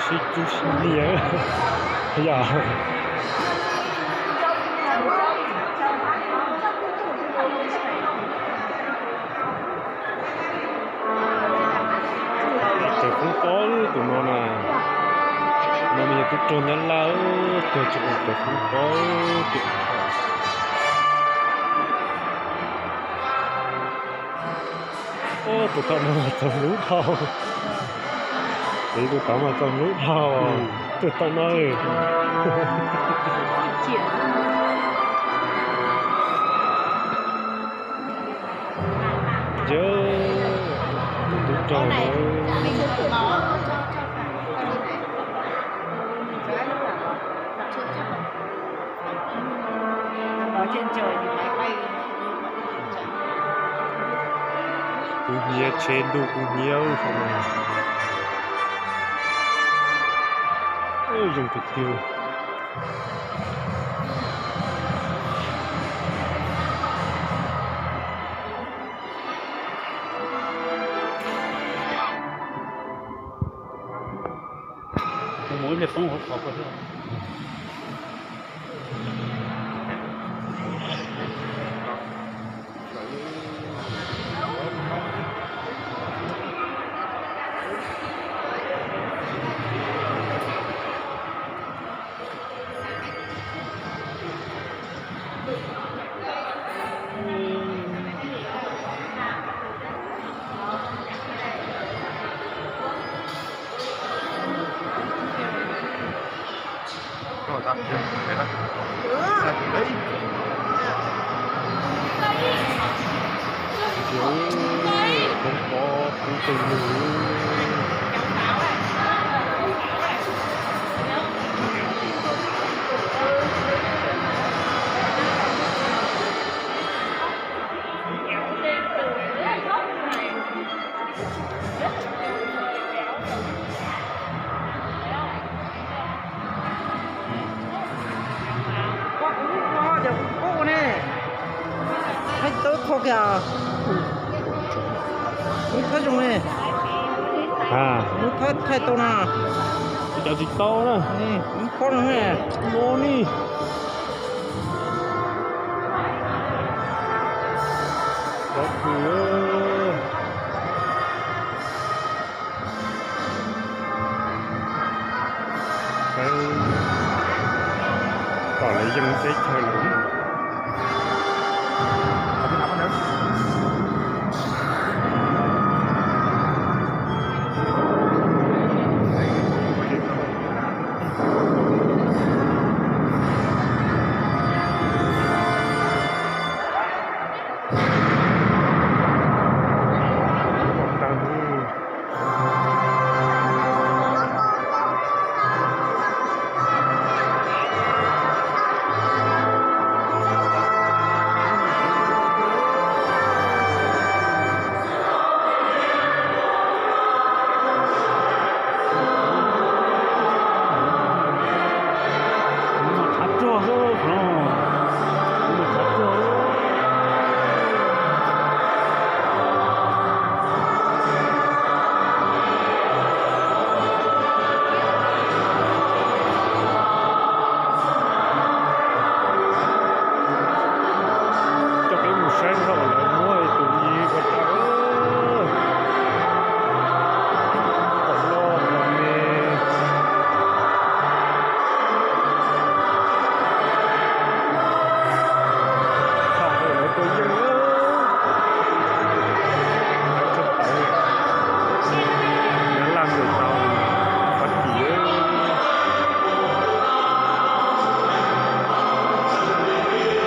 Tsis txu niam yom. Raws foob pob tus no na, no nws yog tub rog Nyab Laj, tuag tsis raws foob pob tiag. Tus tom no mas txog hlub dhau. Tus tom mas txog hlub dhau. Tus tom no. Yog, tub rog no. Kuv hnyiab tsheb ntuj, kuv hnyiab zoo tiag tiag. Kuv mus ib pliag poob hauv qhov ko thiab. Coob poob pub teg lug. Thaij tau qhov kiag. Mus thaij zoo ne. Mus thaij tau na. Cov tsis tau na. Mus phob no ne. Los ni. Pov khw. Tom lawv yeej teb chaws lawm.